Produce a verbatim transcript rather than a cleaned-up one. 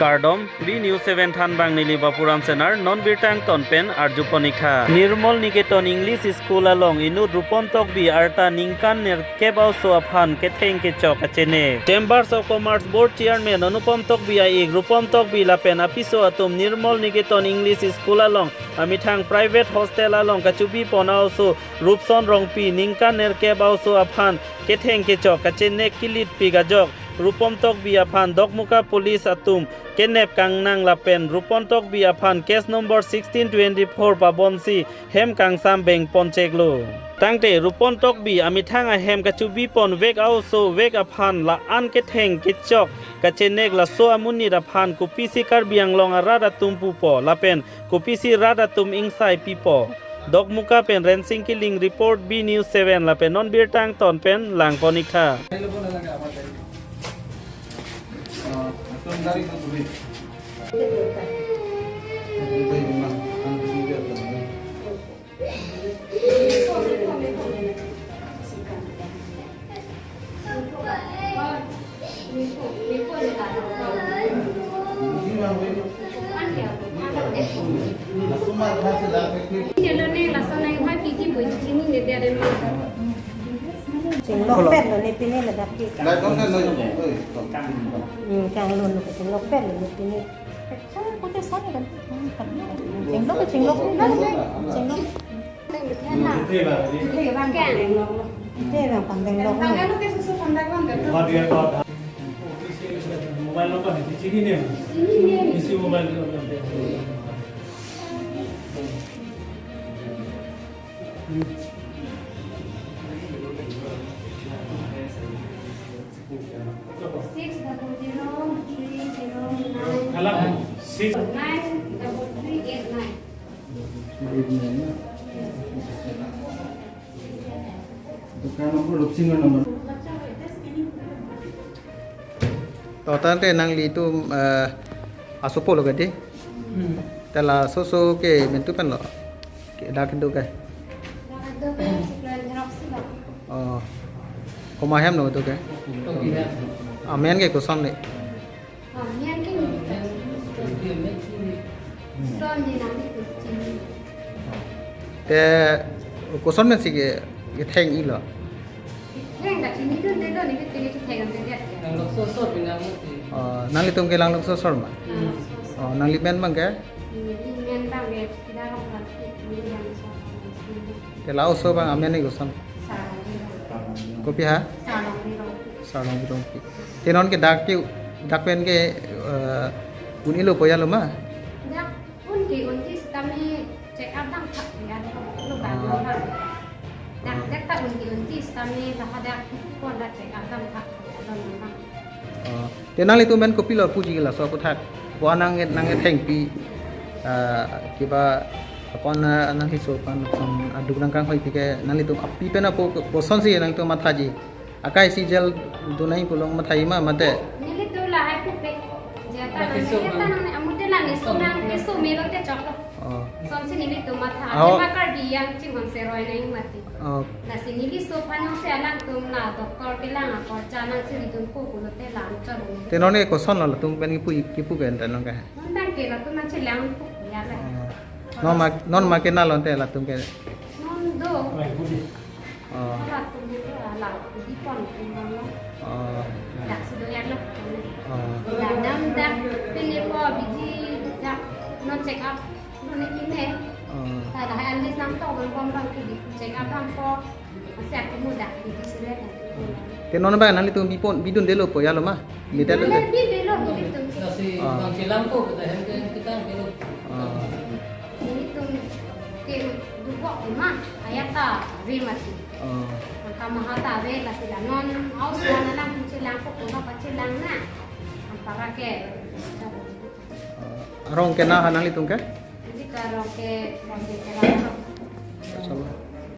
Kardom, B News seven thanbang neli Bapuram Senar, non birta angton pen arjupon-iktha. Nirmal Niketan English School along inut Rupon Tokbi arta ningkan nerkep a-oso aphan ketheng kechok kachenek. Chambers of Commerce Board Chairman Anupam Tokbi a-ik Rupon Tokbi lapen apiso atum Nirmal Niketan English School along amethang private hostel along kachubipon a-oso Rupson Rongpi ningkan nerkep a-oso aphan ketheng kechok kachenek kilitpik ajok Rupon Tokbi aphan Dokmoka Police atum kenep kangnang lapen Rupon Tokbi aphan case number sixteen twenty-four pabonsi hem kangsam bengponcheklo. Tangte Rupon Tokbi amethang ahem kachubipon vek a-oso vek aphan la-an ketheng kechok kachenek laso amonit aphan kopisi Karbi Anglong arat atum pupo lapen kopisi rat atum ingsai pipo. Dokmoka pen Rensing Killing report, B News seven lapen non birta angton pen langpon-iktha. Chinglokpet lo ne pine ladak ke. Hmm, kang lo no chinglokpet lo ne pine. Chinglok, chinglok, chinglok. Ite bang pang denglok. Mobile number ni chini ne. Isi mobile number. Six double zero three zero nine. Alam six. Nine double three eight nine. Dukan number, Rupsing number. To tangte nanglitum, eh, asopo lo kadi. Hmm. Te laso oso ke mentu pen lo. Ke dak do ke. Dak do ke, sekolah xerox sih, Pak. Oh. Komat ahem lo do ke. Amen ke koson ne. Te koson pensi ke, ketheng-i lo. Ketheng ta chinidunde lo, ne ketheng ketheng ante dia. Langlokso asor pinang mati. Oh, nanglitum ke Langlokso asor ma? Langlokso asor. Oh, nangli men abang ke? Neli men abang ke, kita orang kan, ini yang so. Te la oso abang amen ke koson? Sarong Rirong. Kopi ha? Sarong Rirong. Sarong Rirong pi. Te non ke dak ke, dak pen ke, eh, un-elo po ya lo ma? Dak un ke unji sitame check up dam thak ya lo ba lo ba. Dak dak ta un ke unji sitame la hadak pon dak check up dam thak ya lo ma. Oh, te nanglitum pen kopilo puji laso aputhak. Ko nang nang thengpi, ah, kiba apon, ah, nangkeso aphan, aphan aduk nangkanghoipi ke nanglitum api pen apo kosonsi nangtum mathaji. Akai si jail dunai pulo mathaji ma mate. Nelitum lahai pupe. Jata nang jata nang amu te nang isu nang isu melo te choklo. Oh. Sonsi nelitum matha. Aho. Tema Karbi yang chinghon seroi nang mati. Oh. Lasi neliso aphan si alangtum la doctor kelang akorcha nang chiri dunpo pulote lam chon. Te non ke koson lo latum pen kipu kipu ke ente non ke. Non abang ke latum nang chelang po ya la. Oh. Non ma non ma ke na lo ente latum ke. Non do. Oh. Latum ke la di pon ke non lo. Oh. Dak si do ya lo. Oh. Dak dam dak pini po biji dak non check up. Mane ine. Oh. Ta lahai alis nangtok bang bang bang ke di check up bang po. Masih aku muda di sini kan. Te non abang nanglitum bipon bidunde lo po ya lo ma. Bida lo. Nelitum bidunde lo nelitum. Nasi. Ah. Bang silang po kita hem ke kita ke lo. Ah. Nelitum ke dubok ma. Ayat ta ave mati. Ah. Angka maha ta ave lasi la non aus la nalang chelang po ko pa chelang na. Ampara ke. Ah, arong ke na ha nanglitum ke? Jadi ke arong ke masih ke arong. Sama.